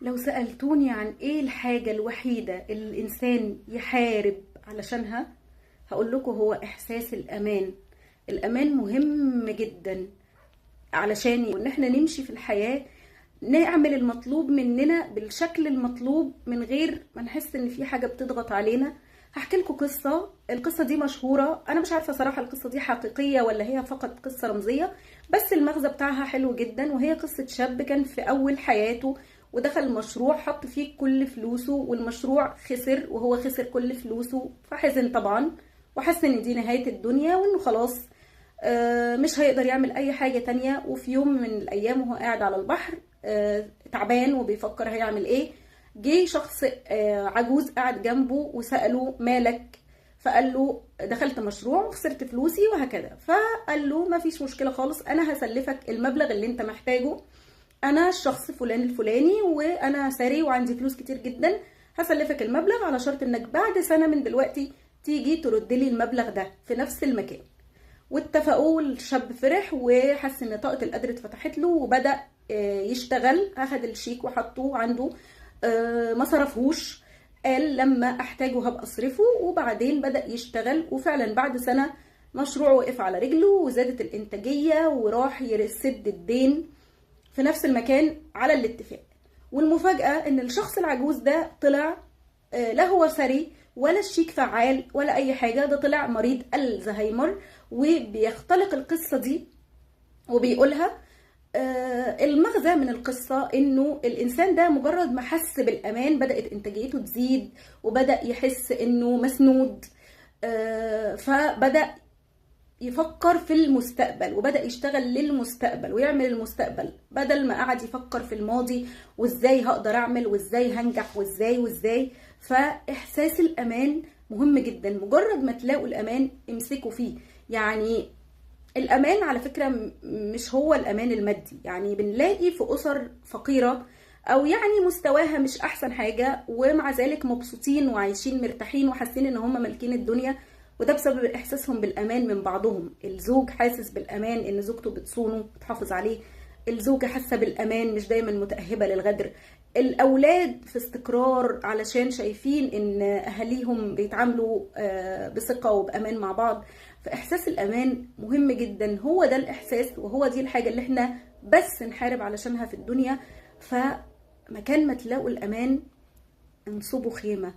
لو سألتوني عن ايه الحاجة الوحيدة اللي الإنسان يحارب علشانها، هقول لكم هو إحساس الأمان. الأمان مهم جدا علشان إن احنا نمشي في الحياة، نعمل المطلوب مننا بالشكل المطلوب من غير ما نحس ان في حاجة بتضغط علينا. هحكي لكم قصة، القصة دي مشهورة، انا مش عارفة صراحة القصة دي حقيقية ولا هي فقط قصة رمزية، بس المغزى بتاعها حلو جدا. وهي قصة شاب كان في اول حياته ودخل مشروع حط فيه كل فلوسه، والمشروع خسر وهو خسر كل فلوسه، فحزن طبعا وحس ان دي نهاية الدنيا وانه خلاص مش هيقدر يعمل اي حاجة تانية. وفي يوم من الايام وهو قاعد على البحر تعبان وبيفكر هيعمل ايه، جه شخص عجوز قعد جنبه وسأله مالك، فقال له دخلت مشروع وخسرت فلوسي وهكذا. فقال له ما فيش مشكلة خالص، انا هسلفك المبلغ اللي انت محتاجه، انا الشخص فلان الفلاني وانا ثري وعندي فلوس كتير جدا، هسلفك المبلغ على شرط انك بعد سنة من دلوقتي تيجي ترد لي المبلغ ده في نفس المكان. واتفقوا، الشاب فرح وحس ان طاقة القدر اتفتحت له وبدأ يشتغل. اخد الشيك وحطه عنده، ما صرفهوش، قال لما احتاجه هبقى اصرفه. وبعدين بدأ يشتغل، وفعلا بعد سنة مشروعه وقف على رجله وزادت الانتاجية وراح يسد الدين في نفس المكان على الاتفاق. والمفاجأة ان الشخص العجوز ده طلع لا هو ثري ولا الشيك فعال ولا اي حاجة، ده طلع مريض الزهايمر وبيختلق القصة دي وبيقولها. المغزى من القصة انه الانسان ده مجرد ما حس بالامان بدأت انتاجيته تزيد وبدأ يحس انه مسنود، فبدأ يفكر في المستقبل وبدأ يشتغل للمستقبل ويعمل المستقبل، بدل ما قعد يفكر في الماضي وازاي هقدر اعمل وازاي هنجح وازاي وازاي. فاحساس الامان مهم جدا، مجرد ما تلاقوا الامان امسكوا فيه. يعني الامان على فكرة مش هو الامان المادي، يعني بنلاقي في اسر فقيرة او يعني مستواها مش احسن حاجة ومع ذلك مبسوطين وعايشين مرتاحين وحاسين ان هم مالكين الدنيا، وده بسبب احساسهم بالامان من بعضهم. الزوج حاسس بالامان ان زوجته بتصونه بتحافظ عليه، الزوجة حاسة بالامان مش دايما متأهبة للغدر، الاولاد في استقرار علشان شايفين ان اهاليهم بيتعاملوا بثقة وبامان مع بعض. فاحساس الامان مهم جدا، هو ده الاحساس وهو دي الحاجة اللي احنا بس نحارب علشانها في الدنيا. فمكان ما تلاقوا الامان انصبوا خيمة.